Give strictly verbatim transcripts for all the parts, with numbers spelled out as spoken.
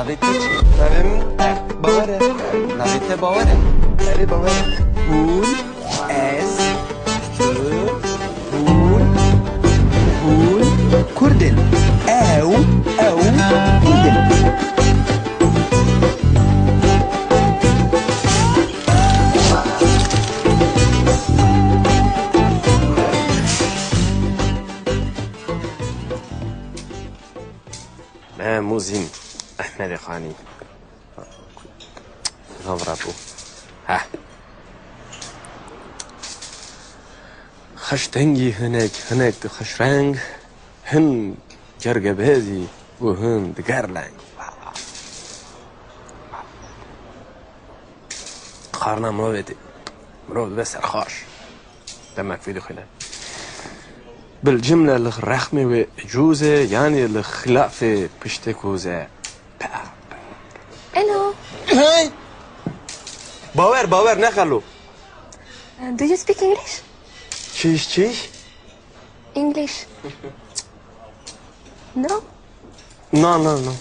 Navê tu çi? Navê min Bawer e. Navê te Bawer e? Erê, Bawer e. Hûn, ez, tu, hûn, hûn Kurd in. Ew, ew Kurd in. Me Muzîn Ehmedê Xanî. Navra bû. Heh. Xweş dengî hinek, hinek xweş reng, hin cergebêzî û hin diger leng. Xarina mirovê tê. Mirov dibe serxweş. Demek vî dixwîne. Bil cimle li rexmê wê cûz e, yanî li xilafê piştê kûz e. Pe, pe. Hello. Hey! Bawer, Bawer, ne xelo? Uh, do you speak English? Çiş, çiş? English. No? No, no, no.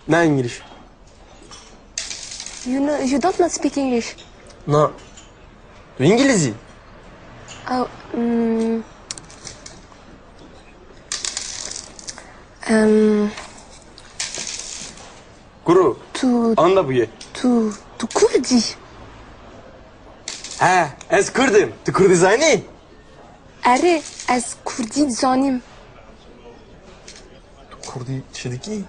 Ne English. You know, you don't know speak English. No. Tu Îngilîzî? Oh, mm, um, Kuro. Tu, anda bûye. Tu, tu Kurd î? He, ez Kurd im. Tu Kurdî zanî? Erê, ez Kurdî dizanim. Tu Kurdî çi dikî?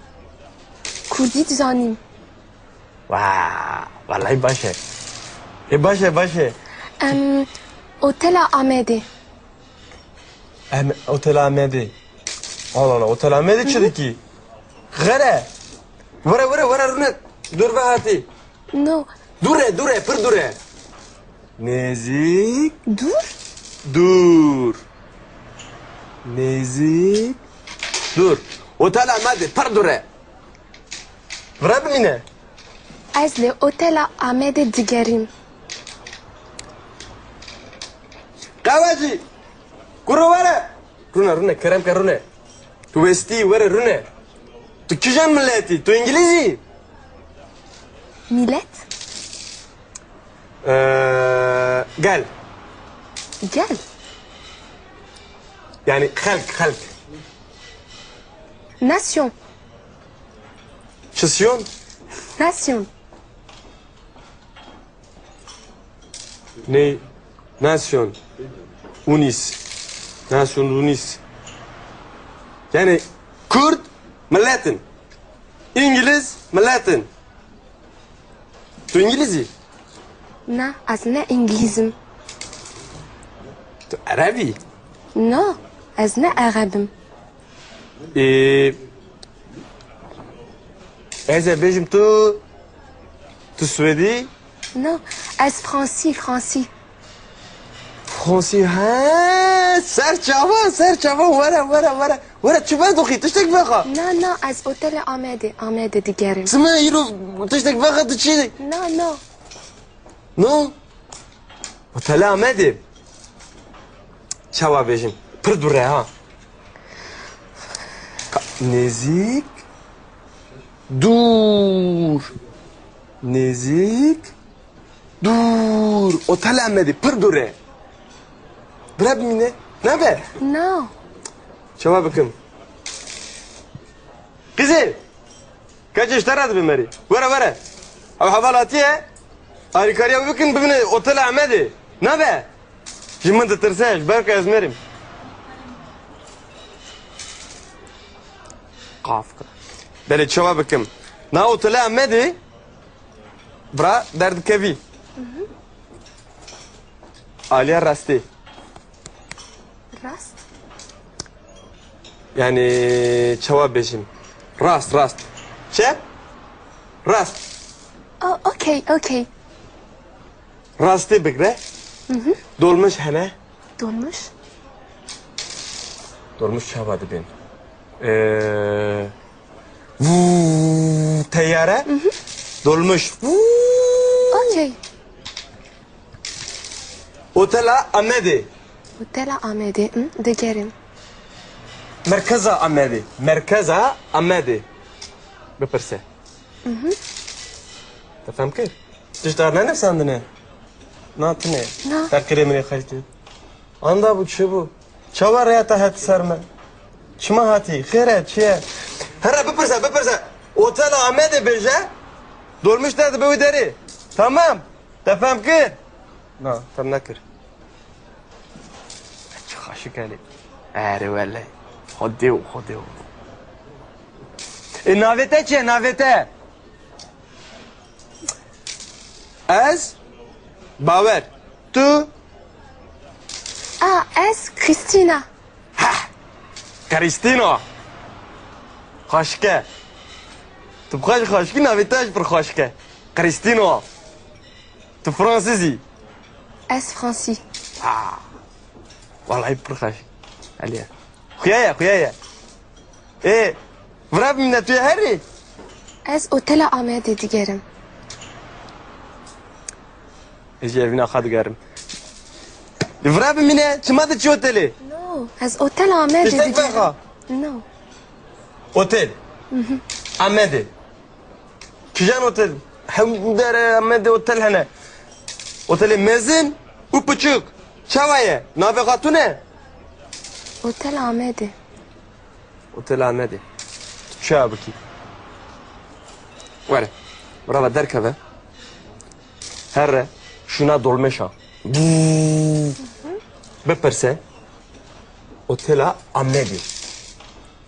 Kurdî dizanim. Wa, wellahî baş e. Ê, baş e, baş e. Em, Otela Amedê. Em, Otela Amedê. Allah Allah, Otela Amedê çi dikî? Xêr e. Were, were, were rûne. Dûr ve hatî. No. Dûr e, dûr e, pir dûr e. Nêzîk. Dûr? Dûr. Nêzîk. Dûr. Otela Amedê pir dûr e. Vira bimîne. Ez li Otela Amedê digerim. Qewecî. Kuro were. Rûne, rûne, kerem ke rûne. Tu westî, were rûne. Tu kîjan miletî? Tu Îngilîzî? Milet? Ee, gel. Gel? Yani xelk, xelk. Nasyon. Çi syon? Nasyon. Ney? Nasyon Unis. Nasyon Unis. Yani Kurd miletin. İngiliz miletin. Tu İngilizî? Na, ez ne Îngilîz im. Tu Ereb î? No, ez ne Ereb im. Ê, ez ê bêjim tu, tu Swêdî? No, ez Fransî, Fransî. Fransî, he, ser çavan, ser çavan, were, were, were. Were, çi vedoxî, tiştek vexa. Na, na, ez otele Amedê, Amedê digerim. Çima îro tiştek vexa tu çi? Na, na. No? Otele Amedê. Çawa bêjin? Pir dûr e ha. Ka-, nêzîk. Dûr. Nêzîk. Dûr. Otele Amedê pir dûr e. Bira bimîne. Nabe? Na. Çawa bikim? Qîzê. Keçê ji te re dibe merî. Were, were. Ew heval hatiye. Alîkariya wî bikin, bibine Otela Amedê. Nabe? Ji min ditirse, ji ber ku ez merim. Qaf kir. Belê, çawa bikim? Na Otela Amedê, bira derdikevî. Aliya rastê. Rast? Yani çawa bêjim? Rast, rast. Çep? Rast. Oh, okey, okey. Rastê bigre. Dolmuş hene. Dolmuş? Dolmuş çawa dibên? Ee, vuu, teyare. Dolmuş. Vuu. Okey. Otela Amedê. Otela Amedê, hı, digerim. Merkeza Amedê. Merkeza Amedê. Bipirse. Te fem kir? Tişt dar nenivsandine? Na tune. Na. Te qirê min ê xelkê. Anda bû, çi bû? Çawa rêya te hate ser me? Çima hatî? Xêr e, çi ye? Here bipirse, bipirse. Otela Amedê bêje. Dolmiş te dibe wî derê. Tamam. Te fem kir? Na, fem nekir. Çi xaşik e lê. Erê wele. Xwedê û xwedê û. E, navê te çi ye, navê te? Ez Bawer. Tu? A, ez Christina. Heh! Christina! Xweşik e. Tu bi xwe jî xweşik î, navê te jî pir xweşik e. Christina! Tu fransîz î? Ez fransî. Ha! Wellahî pir xweş. Elî ye. Xuya ye, xuya ye. Ê, vira bimîne, tu yê herî? Ez otela Amedê digerim. Ez jî evîna xwe digerim. Vira bimîne, çima diçî otelê? No, ez otela Amedê digerim. Tiştek vexa. No. Otel. Amedê. Kîjan otel? Hem dere Amedê otel hene. Otelê mezin û piçûk. Çawa ye? Navê xwe tune? Otel Amedê. Otel Amedê. Tu çawa bikî? Were. Brava, derkeve. Herre. Şuna dolmeşa. Bipirse. Otela Amedê.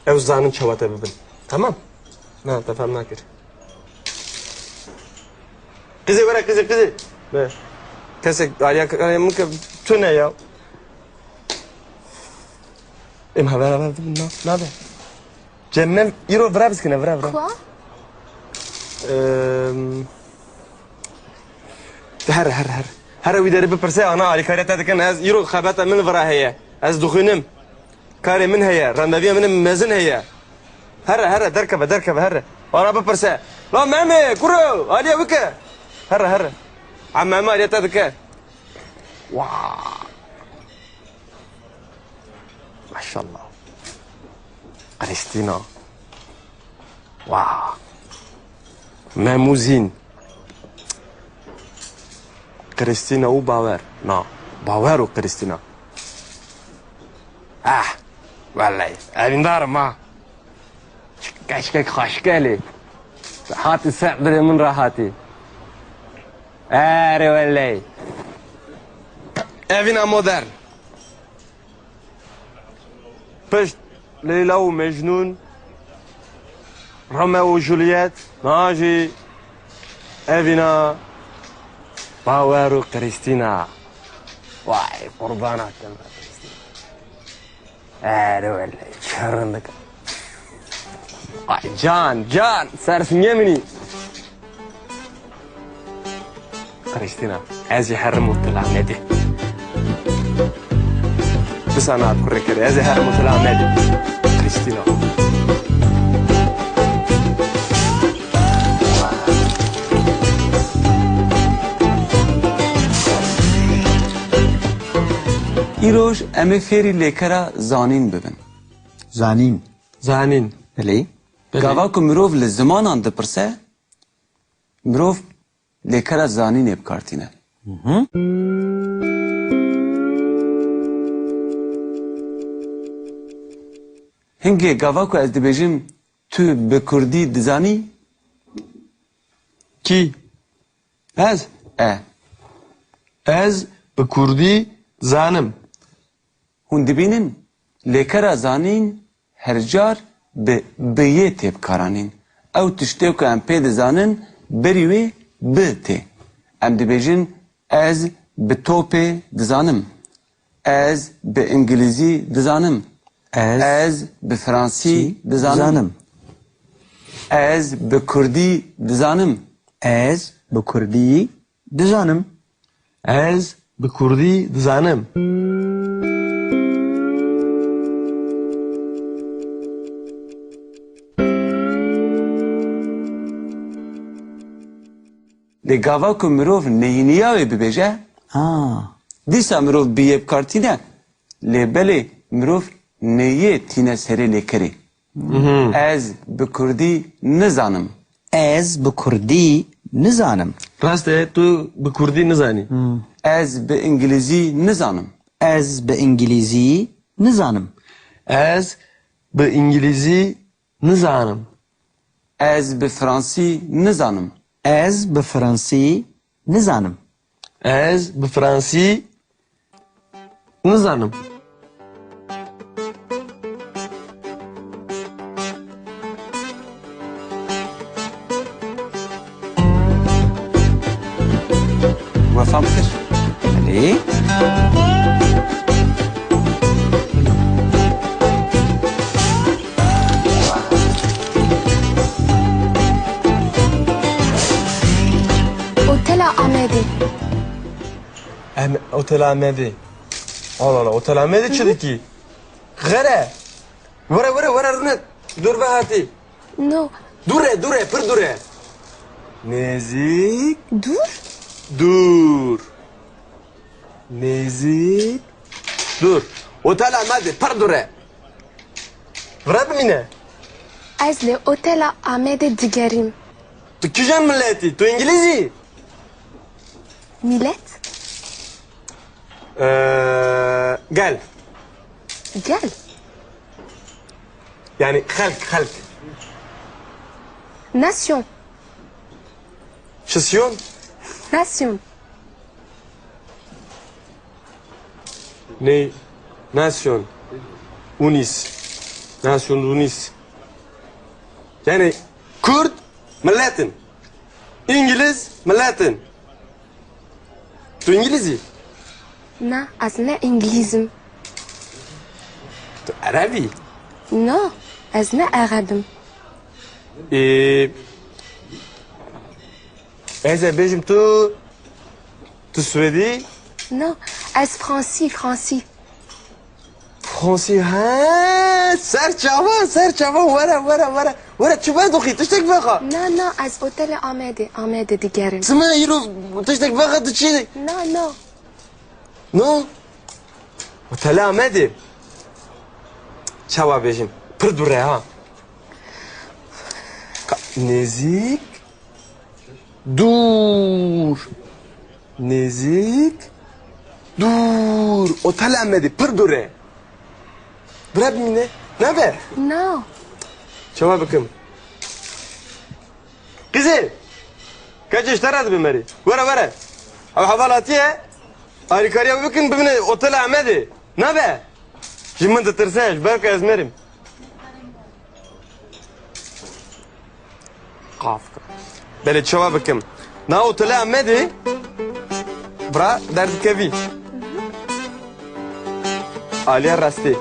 Ew zanin çawa te bibin. Tamam? Na, te fem nakir. Qizê were, qizê, qizê. Be. Kesek aliyakariya min ke tune ya. Em haber haber dibin, na, nabe. Cem, îro vira biskine, vira, vira. Kua? Em, Here, here, here. Here wî derê bipirse, ana alîkariya te dikin, ez îro xebata min vira heye. Ez dixwînim. Karê min heye, randeviya min mezin heye. Here, here, derkeve, derkeve, here. Ana bipirse. La Memê, kuro, alîya wike. Here, here. A Memê alîya te dike. Wa. Maşallah. Kristîna. Wa. Memûzîn. Kristîna û Bawer. Na. Bawer û Kristîna. Ah. Wellahî. Evîndar im ha. Çi keşkek xweşik e lê. Hatî ser dilê min re hatî. Erê wellahî. Evîna modern. Pişt Leyla û Mecnûn, Romeo û Juliet, niha jî evîna Bawer û Kristîna. Vay, qurbana te me Kristîna. Erê wele, çi rindik. Ay can, can, ser singê min î. Kristîna, ez jî herim Otela Amedê. Disa na kurê kerê, ez jî herim Otela Amedê. Kristîna. Îroj em ê fêrî lêkera zanîn bibin. Zanîn. Zanîn. Belê. Belê. Gava ku mirov li zimanan dipirse, mirov lêkera zanînê bi kar tîne. Hingê gava ku ez dibêjim, tu bi kurdî dizanî? Kî? Ez? E. Ez bi kurdî dizanim. Hûn dibînin, lêkera zanîn her car bi biyê tê bikaranîn. Ew tiştê ku em pê dizanin, berî wê bi tê. Em dibêjin, ez bi topê dizanim. Ez bi îngilîzî dizanim. Ez Ez bi fransî dizanim. dizanim. Ez bi kurdî dizanim. Ez bi kurdî dizanim. Ez bi kurdî dizanim. Lê gava ku mirov neyîniya wê bibêje, ha, dîsa mirov biyê bi kar tîne. Lê belê mirov neyê tîne serê lêkerê. Mhm. Ez bi kurdî nizanim. Ez bi kurdî nizanim. Rast e, tu bi kurdî nizanî. Ez bi îngilîzî nizanim. Ez bi îngilîzî nizanim. Ez bi îngilîzî nizanim. Ez bi fransî nizanim. Ez bi fransî nizanim. Ez bi fransî nizanim. Wefam kir. Elî. Otela Amedê. Em, Otela Amedê. Allah Allah, Otela Amedê çi dikî? Xere. Were, were, were, rûne. Dûr ve hatî. No. Dûr e, dûr e, pir dûr e. Nêzîk. Dûr? Dûr. Nêzîk. Dûr. Otela Amedê pir dûr e. Vira bimîne. Ez li Otela Amedê digerîm. Tu kîjan miletî? Tu îngilîz î? Milet? Ee, gel. Gel. Yani xelk, xelk. Nasyon. Şisyon? Nasyon. Ney? Nasyon. Unis. Nasyon Unis. Yani Kurd milletin. İngiliz milletin. Tu îngilîz î? Na, ez ne îngilîz im. Tu ereb î? No, ez ne ereb im. Ê, ez ê bêjim tu, tu swêdî? No, ez fransî, fransî. Fransî, he, ser çavan, ser çavan, were, were, were. Were, çi vedoxî, tiştek vexa. Na, na, ez otele Amedê, Amedê digerim. Çima îro tiştek vexa tu çi? Na, na. No? Otele Amedê. Çawa bêjim? Pir dûr e ha. Ka-, nêzîk. Dûr. Nêzîk. Dûr. Otel Amedê pir dûr e. Bira bimîne. Nabe? Na. Çawa bikim? Qîzê. Keçê ji te re dibe merî. Were, were. Ew heval hatiye. Alîkariya bikin bimîne Otel Amedê. Nabe? Ji min ditirse, ji ber ku ez merim. Qaf. Belê, çawa bikim? Na otele Amedê, bira, derdikevî. Aliya rastî.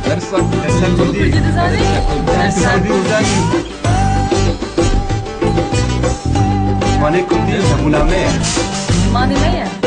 Dersa, dersa kurdî. Dersa kurdî. Wanê kurdî, hebûna me ye. Zimanê me ye.